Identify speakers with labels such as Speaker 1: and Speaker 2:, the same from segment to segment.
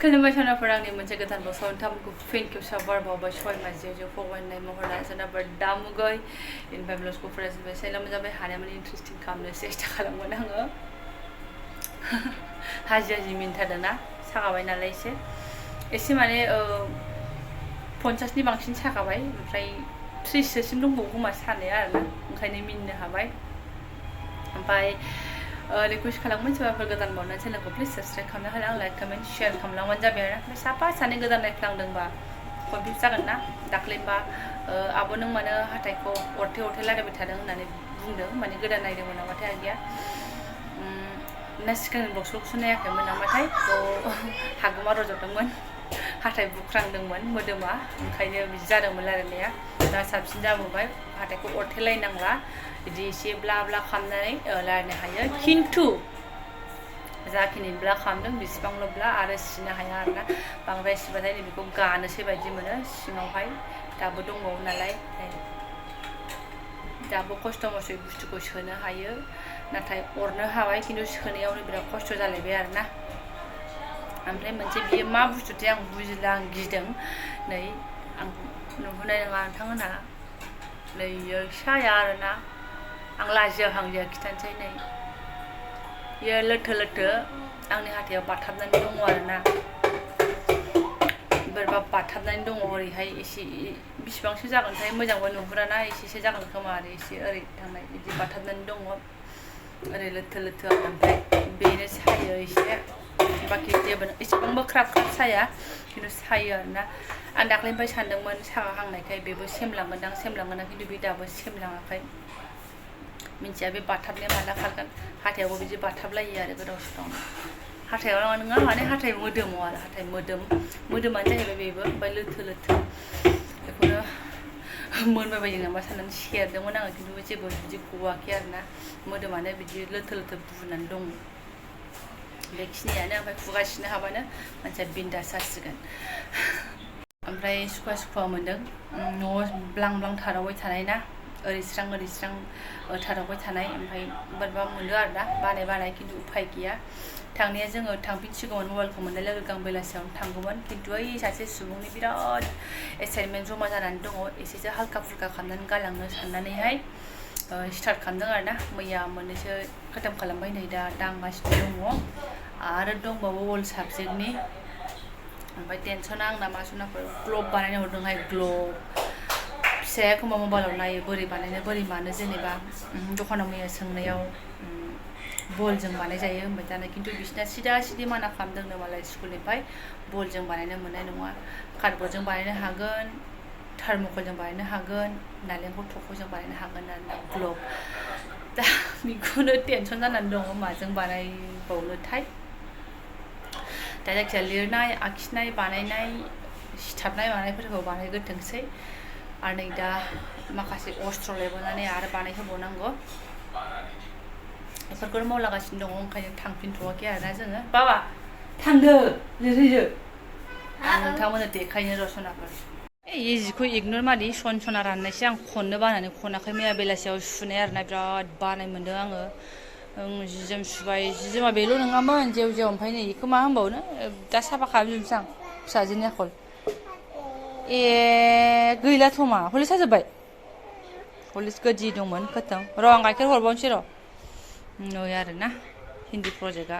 Speaker 1: खुलुमबाय सनाफोर आंनि मोनसे गोदान बोसोर नोंथांमोनखौ फिन खेबसेबाव बरायबावबाय सहाय माजियाव फरायनाय महरा सोनाफोर दामुगै इनफाय ब्लग्सखौ फरायजोब्बाय साइलाम जाबाय हानायमानि इन्टारेस्टिं खालामनो सेस्था खालामगोन आङो हाजि मिन्थादोंना सागाबाय नालाय एसे माने 50नि बांसिन सागाबाय ओमफ्राय 30सोसिम दंबावो खोमा सानाया आरोना ओंखायनो मिन्नो हाबाय ओमफ्राय रिक्वेस्ट खालामोन सोरबाफोर गोदान बावनानै चेनेलखौ प्लिज साबस्क्राइब खालामना होना आं लाइक कमेन्ट शेयार खालामलांबानो जाबाय आरो ओमफ्राय साफा सानै गोदान नायफ्लांदोंबा कनफिउज जागोन ना दाख्लैबा आब' नों मानो हाथाइखौ अरथे रायलायबाय थादों होननानै बुंदों माने गोदान नायदोंमोन नामाथाय आगैया ना सिगांनि ब्लग्सखौसो नायाखैमोन नामाथाय हागुमा रज'दोंमोन हाथाइ बुख्रांदोंमोन मोदोमा ओंखायनो बिदि जादोंमोन रायलायनाया दा साबसिन जाबोबाय हाथाइखौ अरथेलायनांला बिदि एसे ब्ला ब्ला खालामनानै रायलायनो हायो खिन्थु जाखिनि ब्ला खालामदों बेसेबांल' ब्ला आरो सिनो हाया आरोना बांद्राय सिबाथाय बेखौ गानोसै बायदि मोनो सिङावहाय दाबो दंबावो नालाय दाबो खस्थ' मस्थ'यै बुस्थुखौ सोनो हायो नाथाय अरनो हाबाय खिन्थु सोनायावनो बिराद खस्थ' जालायबाय आरोना ओमफ्राय मोनसे बियो मा बुस्थुथाय आं बुजिला आं गिदों नै आं नुहोनाय नङा नोंथांमोनहा नै साया आरोना आं लाजिहांदिया खिथानोसै नै बियो लोथो आंनि हाथायाव बाथाबनानै दङ आरोना बोरैबा बाथाबनानै दङ ओरैहाय एसे बिसिबांसो जागोनथाय मोजांबो नुहुराना एसेसो जागोन खोमा आरो एसे ओरै थांनाय बिदि बाथाबनानै दङ ओरै लोथो ओमफ्राय बेनो सायो एसे बाखि जेबो एसेबांबो ख्राब साया खिन्थु सायो आरोना आं दाख्लैनिफ्राय सानदोंमोन सागाहांनायखाय बेबो सेमलांगोन खिन्थु बे दाबो सेमलाङाखै मिन्थिया बे बाथाबनाया माला खारगोन हाथायावबो बिदि बाथाबलायो आरो गोदाव सोरावनो हाथायाव नङा माने हाथाय मोदोमाव आरो हाथाय मोदोमानो जाहैबाय बेबो ओमफ्राय लोथो बेखौनो मोनबाय बायदों नामा साननानै सेरदोंमोन आङो खिन्थु जेबो बिदि गवाखै आरोना मोदोमानो बिदि लोथो बुनानै दङ बेखिनियानो ओमफ्राय खुगा सिनो हाबानो मानसिया बिन्दास जासिगोन ओमफ्राय सुखुवा मोनदों न'आव ब्लां थादावबाय थानाय ना ओरैस्रां थादावबाय थानाय ओमफ्राय बोरैबा मोनो आरोना बानाय खिन्थु उफाय गैया थांनाया जोङो थांफिनसिगौमोन मबाइलखौ मोननाय लोगो लोगो आं बेलासियावनो थांगौमोन खिन्थु ओइ सासे सुबुंनि बिराद एसाइनमेन्ट जमा जानानै दङ एसेसो हाल्का फुल्का खालामनानै गालांनो साननानैहाय स्टार्ट खालामदों आरोना मैया मोननैसो खतम खालामबाय नै दा दांगासिनो दङ आरो दंबावो अल साबजेक्टनि ओमफ्राय टेनसना आंना मा सनाफोर ग्लब बानायनो हरदोंहाय ग्लब फिसाया एखमबा मबाइलाव नायो बोरै बानायनो बोरै मानो जेनेबा दखानाव मैया सोंनायाव बलजों बानायजायो होनबाय दाना खिन्थु बिसिना सिदा माना खालामदोंनो मालाय स्कुलनिफ्राय बलजों बानायनो मोननाय नङा कार्डबर्डजों बानायनो हागोन थार्मकलजों बानायनो हागोन नालेंखर थख'जों बानायनो हागोन आरोना ग्लब दा बेखौनो टेनसन जानानै दङ माजों बानायबावनोथाय दा जायखिजाया लिरनाय आखिनाय बानायनाय सिथाबनाय मानायफोरखौ बानायग्रोथोंसै आरो नै दा माखासे अस्त्र लायबावनानै आरो बानायहोबावनांगौ बेफोरखौनो मावलागासिनो दङ ओंखायनो थांफिनथ'वाखै आरोना जोङो बाबा थांदो लिरहैदो आं नोंथांमोननो देखायनो रसनाफोर ए जिखौ इगनर मादि सना राननायसो आं खननो बानानै खनाखै मैया बेलासियाव सुनाय आरोना बिराद बानाय मोन्दों आङो जि जोम सुबाय जि जोमा बेल' नङामोन जेव ओमफ्राय नै बेखौ मा होनबावनो दा साफा खालामजोबनोसै आं फिसाजोनि आखल ए गैलाथ' मा हलिस जाजोब्बाय हलिस गोदि दंमोन खोथों र' आं गाइखेर हरबावनोसै र' नै आरोना हिन्दी प्रजेक्टआ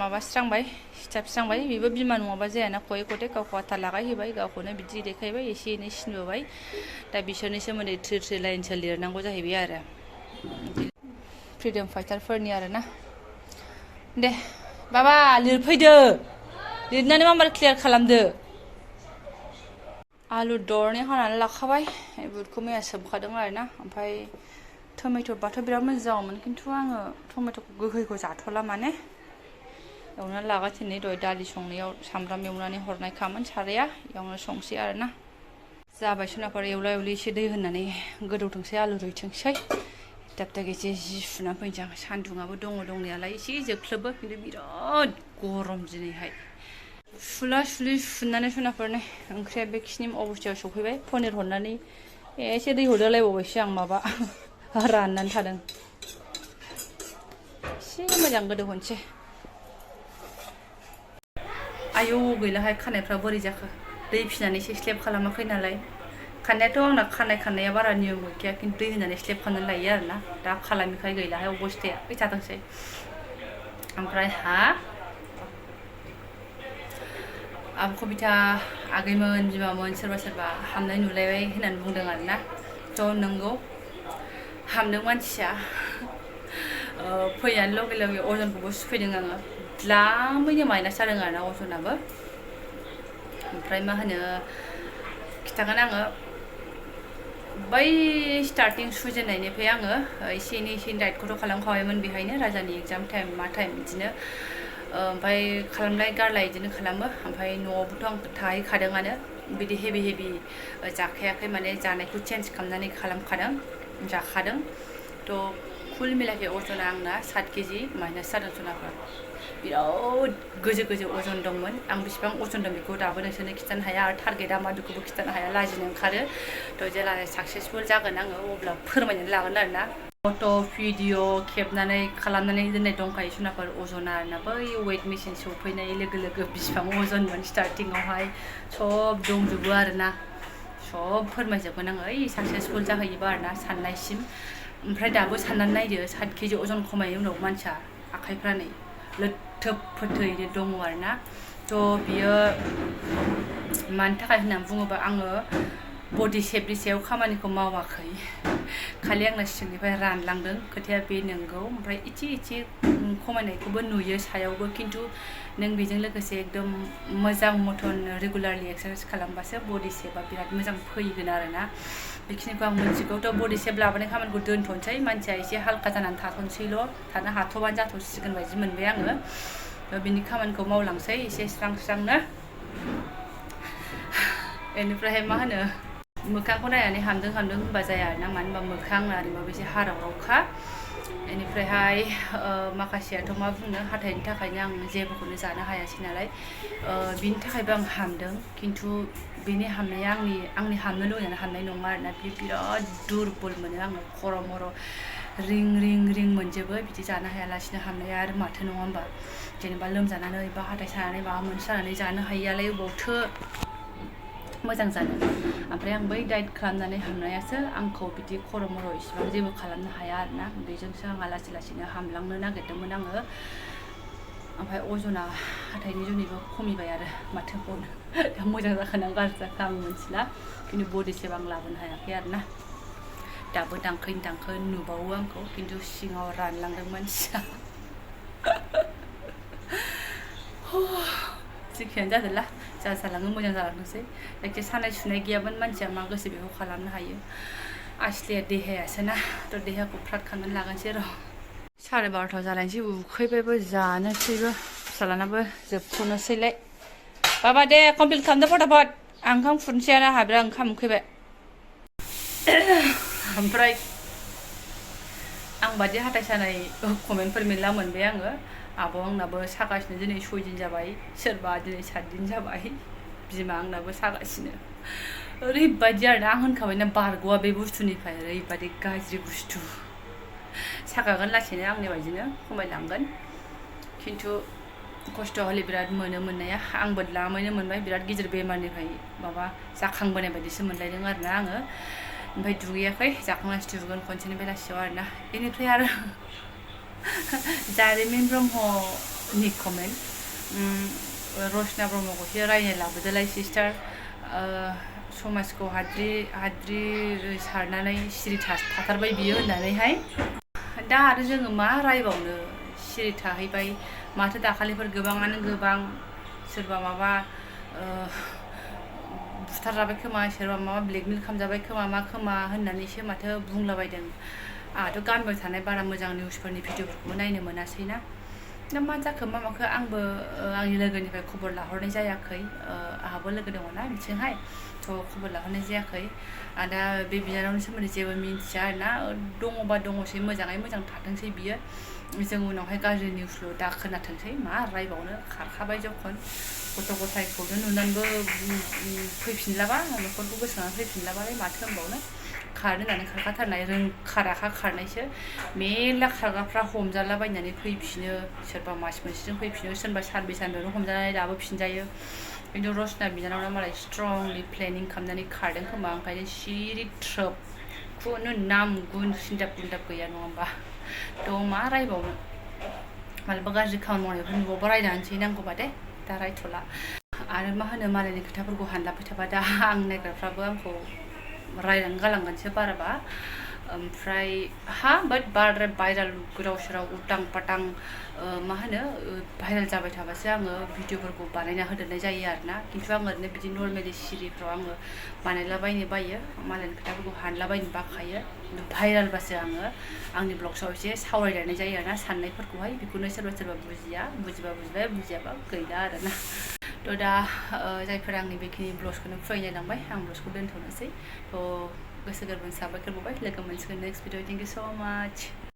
Speaker 1: माबास्रांबाय सिथाबस्रांबाय बेबो बिमा नङाबा जायाना खयै खथे गावखौ आथा लागायहोबाय गावखौनो बिदि देखायबाय एसे एनै सिनबोबाय दा बिसोरनि सोमोन्दै थ्रि लाइनसो लिरनांगौ जाहैबाय आरो फ्रिदम फाइटारफोरनि आरोना दे बाबा लिरफैदो लिरनानै माबार क्लियार खालामदो आलु दरनै हानानै लाखाबाय बुटखौ मैया सोमखादों आरोना ओमफ्राय टमेट'बाथ' बिराद मोजां जागौमोन खिन्थु आङो टमेट'खौ गोखैखौ जाथ'ला माने एवनानै लागासिनो दहाय दालि संनायाव सामब्राम एवनानै हरनायखामोन साराया एवनो संसै आरोना जाबाय सनाफोर एवला एवलि एसे दै होनानै गोदौथोंसै आलु रुइथोंसै दाब एसे जि सुनानै फैनोसै आं सान्दुङाबो दंनायालाय एसे जोख्लोबो खिन्थु बिराद गरम दिनैहाय सुलि सुनानै सनाफोरनि ओंख्रिया बेखिनि अबस्थायाव सफैबाय पनिर हरनानै एसे दै हरदोलायबावबायसो आं माबा राननानै थादों एसे मोजां गोदौ होनसै आयौ गैलाहाय खानायफ्रा बोरै जाखो दै फिनानैसो स्लेप खालामाखै नालाय खानायाथ' आंना खानाया बारा नियम गैखाया खिन्थु दै होनानै स्लेप खालामनानै लायो आरोना दा खालामिखाय गैलाहाय अबस्थाया फैथाथोंसै ओमफ्राय कबिता आगैमोन बिमामोन सोरबा हामनाय नुलायबाय होननानै बुंदों आरोना थ' नंगौ हामदों मानसिया फैनानै लगे लगे अजनखौबो सुफैदों आङो द्लामैनो माइनास जादों आरोना अजनाबो ओमफ्राय मा होनो खिथागोन आङो बै स्टार्टिं सुजेननायनिफ्राय आङो एसे एनै डाइटखौथ' खालामखाबायमोन बेहायनो राजानि एग्जाम टाइम मा टाइम बिदिनो ओमफ्राय खालामलाय गारलाय बिदिनो खालामो ओमफ्राय न'आवबोथ' आं थाहैखादोंआनो बिदि हेभि जाखायाखै माने जानायखौ चेन्ज खालामनानै खालामखादों जाखादों थ' कुल मिलाखै अजना आंना 7 केजि माइनास जादों सनाफोर बिराद गोजौ अजन दंमोन आं बेसेबां अजन दं बेखौ दाबो नोंसोरनो खिथानो हाया आरो टारगेटआ मा बेखौबो खिथानो हाया लाजिनो ओंखारो थ' जेला साक्सेसफुल जागोन आङो अब्ला फोरमायनानै लागोन आरोना फट' भिडिअ खेबनानै खालामनानै दोननाय दंखायो सनाफोर अजना आरोना बै वेट मेसिन सफैनाय लोगो लोगो बेसेबां अजनमोन स्टार्टिंआवहाय सब दंजोबो आरोना सब फोरमायजोबगोन आङो ओइ साक्सेसफुल जाहैयोबा आरोना साननायसिम ओमफ्राय दाबो साननानै नायदो 7 केजि अजन खमायनायनि उनाव मानसिया आखाइफ्रा नै लोथोब फोथैनो दङ आरोना थ' बियो मानि थाखाय होननानै बुङोबा आङो बडि शेपनि सायाव खामानिखौ मावाखै खालि आंना सिंनिफ्राय रानलांदों खोथाया बे नंगौ ओमफ्राय इसे खमायनायखौबो नुयो सायावबो खिन्थु नों बेजों लोगोसे एकदम मोजां मथन रेगुलारलि एक्सारसाइस खालामबासो बडि शेपआ बिराद मोजां फैगोन आरोना बेखिनिखौ आं मिथिगौ थ' बडि शेप लाबोनाय खामानिखौ दोनथ'नोसै मानसिया एसे हालखा जानानै थाथ'नोसैल' थानो हाथ'बानो जाथ'सिगोन बायदि मोनबाय आङो बिनि खामानिखौ मावलांसै एसे स्रांनो बेनिफ्रायहाय मा होनो मोखांखौ नायनानै हामदों होनबा जाया आरोना मानो होनबा मोखां आरिमाबो एसे हारावरावखा बेनिफ्रायहाय माखासेयाथ' मा बुंनो हाथायनि थाखायनो आं जेबोखौनो जानो हायासै नालाय बिनि थाखायबो आं हामदों खिन्थु बेनि हामनाया आंनि हामनो लुबैनानै हामनाय नङा आरोना बे बिराद दुरबल मोनो आङो खर' मर' रिं मोनजोबो बिदि जानो हायालासिनो हामनाया आरो माथो नङा होमबा जेनेबा लोमजानानै बा हाथाय सानानै माबा मोनसे जानानै जानो हायियालाय अबावथो मोजां जानो ओमफ्राय आं बै डाइट खालामनानै हामनायासो आंखौ बिदि खर' मर' इसिबां जेबो खालामनो हाया आरोना बेजोंसो आंहा लासैनो हामलांनो नागिरदोंमोन आङो ओमफ्राय अजना हाथायनि जुनैबो खमिबाय आरो माथो बुंनो दा मोजां जाखोना गाज्रि जाखो आं मिथिला खिन्थु बडि शेप आं लाबोनो हायाखै आरोना दाबो दांखोन नुबावो आंखौ खिन्थु सिङाव रानलांदों मानसिया जेखियानो जादोंला जालाङो मोजां जालांथोंसै जायखिया सानाय सुनाय गैयाबानो मानसिया मा गोसो बेखौ खालामनो हायो आसलिया देहायासो ना थ' देहाखौ फ्राद खालामनानै लागोनसै र' 12:30 जालायनोसै उखैबायबो जानोसैबो फिसालानाबो जोबथ'नोसैलाय बाबा दे कमप्लिट खालामदो फटाफट आं ओंखाम खुरनोसैयानो आंहा बिराद ओंखाम उखैबाय ओमफ्राय आं बादि हाथाय सानाय कमेन्टफोर मेरला मोनबाय आङो आब' आंनाबो सागासिनो दिनै 6 दिन जाबाय सोरबा दिनै 7 दिन जाबाय बिमा आंनाबो सागासिनो ओरैबायदि आरोना आं होनखाबायना बारग'आ बे बुस्थुनिफ्राय ओरैबायदि गाज्रि बुस्थु सागागोन लासैनो आंनि बायदिनो खमायलांगोन खिन्थु खस्थ' हले बिराद मोननाया आंबो लामैनो मोनबाय बिराद गिदिर बेमारनिफ्राय माबा जाखांबोनाय बायदिसो मोनलायदों आरोना आङो ओमफ्राय दुगैयाखै जाखांनासो दुगैगोन खनसेनि बेलासियाव आरोना बेनिफ्राय आरो जारिमिन ब्रह्मनि कमेन्ट रसना ब्रह्मखौसो रायनो लाबोदोलाय सिस्टार समाजखौ हाद्रि सारनानै सिरि थाथारबाय बियो होननानैहाय दा आरो जोङो मा रायबावनो सिरि थाहैबाय माथो दाखालिफोर गोबां सोरबा माबा बुथारजाबाय खोमा सोरबा माबा ब्लेकमेल खालामजाबाय खोमा होननानैसो माथो बुंलाबायदों आंहाथ' गामियाव थानाय बारा मोजां निउसफोरनि भिडिअफोरखौबो नायनो मोनासै ना दा मा जाखो मा माखो आंबो आंनि लोगोनिफ्राय खबर लाहरनाय जायाखै आंहाबो लोगो दङ ना बिथिंहाय थ' खबर लाहरनाय जायाखै दा बे बिनानावनि सोमोन्दै जेबो मिन्थिया आरोना दङबा दङसै मोजाङै मोजां थाथोंसै बियो जों उनावहाय गाज्रि निउसल' दा खोनाथोंसै मा रायबावनो खारखाबाय जखन गथ' गथायखौनो नुनानैबो फैफिनलाबा न'खरखौ गोसोखांनानै फैफिनलाबालाय माथो होनबावनो खारनो होननानै खारखाथारनाय रोंखा-राखा खारनायसो मेरला खारग्राफ्रा हमजालाबायनानै फैफिनो सोरबा मास मोनसेजों फैफिनो सोरबा सानब्रै सानबायावनो हमजानानै दाबो फिनजायो खिन्थु रसना बिनानावना मालाय स्ट्रंलि प्लेनिं खालामनानै खारदों खोमा ओंखायनो सिरि थ्रोब खुनु नाम गुन सिन्दाब बुन्दाब गैया नङा होमबा थ' मा रायबावनो मालाबा गाज्रि खामानि मावनायफोर नुबावबा रायनानैसै नांगौबा दे दा रायथ'ला आरो मा होनो मालायनि खोथाफोरखौ हानलाबाय थाबा दा आं नायग्राफ्राबो आंखौ रायनानै गालांगोनसो बाराबा ओमफ्राय बाट बाराद्राय भाइराल गोदाव सोराव उल्टां फाटां मा होनो भाइराल जाबाय थाबासो आङो भिडिअफोरखौ बानायना होदेरनाय जायो आरोना खिन्थु आं ओरैनो बिदि नर्मेलि सिरिफ्राव आङो बानायलाबायनो बायो मालायनि खोथाफोरखौ हानलाबायनो बाखायो भाइरालबासो आङो आंनि ब्लग्सआव एसे सावरायदेरनाय जायो आरोना साननायफोरखौहाय बेखौनो सोरबा सोरबा बुजिया बुजिबा बुजिबाय बुजियाबा गैला आरोना थ' दा जायफोरा आंनि बेखिनि ब्लग्सखौनो फरायनाय लांबाय आं ब्लग्सखौ दोनथ'नोसै थ' गोसो गोरबोनि साबायखर बावबाय लोगो मोनसिगोन नेक्स्ट भिडिअ थेंक इउ स' माच